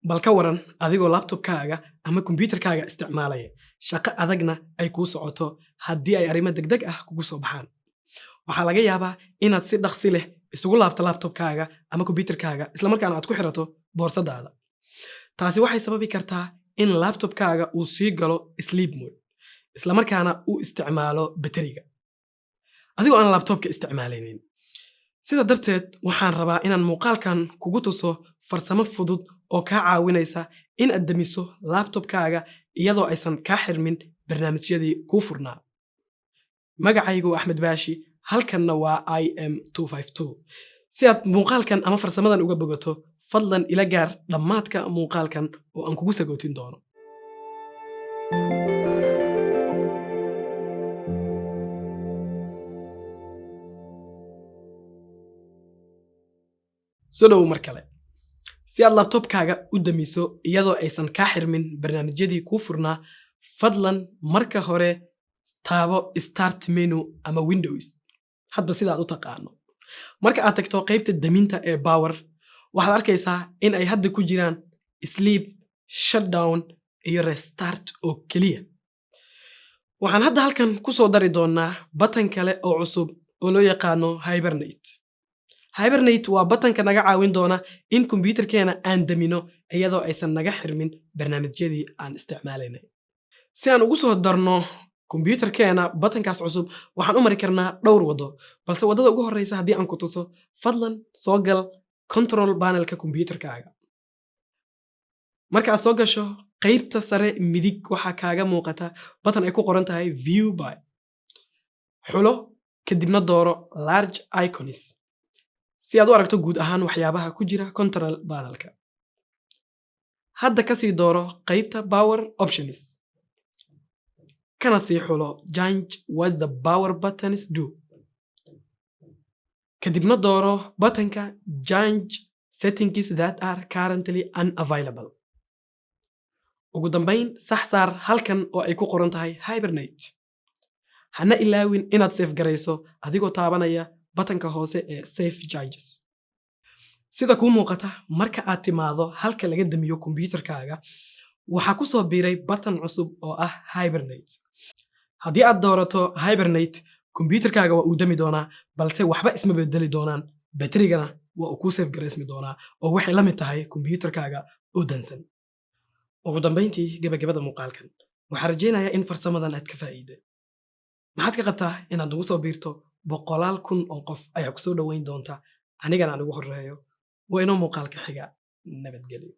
Bal ka waran adigoo laptopkaaga ama kombiyuutarkaaga isticmaalaya, shaqo adagna ay kuu socoto, haddii ay arrimo degdeg ah kugu soo baxaan? Waxaa laga yaabaa inaad si dhaqsi leh isugu laabto laptopkaaga ama kombiyuutarkaaga, islamarkaana aad ku xirato boorsadaada. Taasi waxay sababi kartaa in laptopkaaga uu sii galo sleep mode, islamarkaana uu isticmaalo bateriga adigoo aan laptopka isticmaalaynin. Sida darteed, waxaan rabaa inaan muuqaalkan kugu tuso farsamo fudud oo kaa caawinaysa in aad damiso laptopkaaga iyadoo aysan kaa xirmin barnaamijyadii kuu furnaa. Magacaygu waa Axmed Baashi, halkanna waa IM. Si aad muuqaalkan ama farsamadan uga bogato, fadlan ila gaar dhammaadka muuqaalkan oo aan kugu sagootin doono. Soo dhowow mar kale. Si aad laptopkaaga u damiso iyadoo aysan kaa xirmin barnaamijyadii kuu furnaa, fadlan marka hore taabo Start menu ama Windows, hadba sidaad u taqaano. Marka aad tagto qaybta daminta ee Power, waxaad arkaysaa in ay hadda ku jiraan Sleep, Shutdown iyo Restart oo keliya. Waxaan hadda halkan ku soo dari doonaa button kale oo cusub oo loo yaqaano Hibernate. Hibernate waa buttonka naga caawin doona in kombiyuutarkeena aan damino iyadoo aysan naga xirmin barnaamijyadii aan isticmaalaynay. Si aan ugu soo darno kombiyuutarkeena buttonkaas cusub, waxaan u mari karnaa dhowr waddo, balse waddada ugu horreysa haddii aan ku tuso, fadlan soo gal control panelka kombiyuutarkaaga. Marka aad soo gasho, qaybta sare midig waxaa kaaga muuqata button ay ku qoran tahay View By. Xulo, kadibna dooro Large Icons si aad u aragto guud ahaan waxyaabaha ku jira control panelka. Hadda kasii dooro qaybta Power Options, kana sii xulo Change What the Power Buttons Do, kadibna dooro buttonka Change Settings That Are Currently Unavailable. Ugu dambayn, sax saar halkan oo ay ku qoran tahay Hibernate. Hana ilaawin inaad save garayso adigoo taabanaya buttonka hoose ee Save Changes. Sida kuu muuqata, marka aad timaado halka laga damiyo kombiyuutarkaaga, waxaa ku soo biiray button cusub oo ah Hibernate. Haddii aad doorato Hibernate, kombiyuutarkaaga waa uu dami doonaa, balse waxba isma bedeli doonaan, baterigana waa uu kuu save garaysmi doonaa, oo waxay la mid tahay kombiyuutarkaaga oo dansan. Ugu dambayntii, gabagabada muuqaalkan, waxaan rajaynayaa in farsamadan aad ka faa'iiday. Maxaad ka qabtaa inaad nagu soo biirto? Boqolaal kun oo qof ayaa kusoo dhoweyn doonta, anigana aan ugu horreeyo. Waa inoo muuqaalka xiga. Nabadgelyo.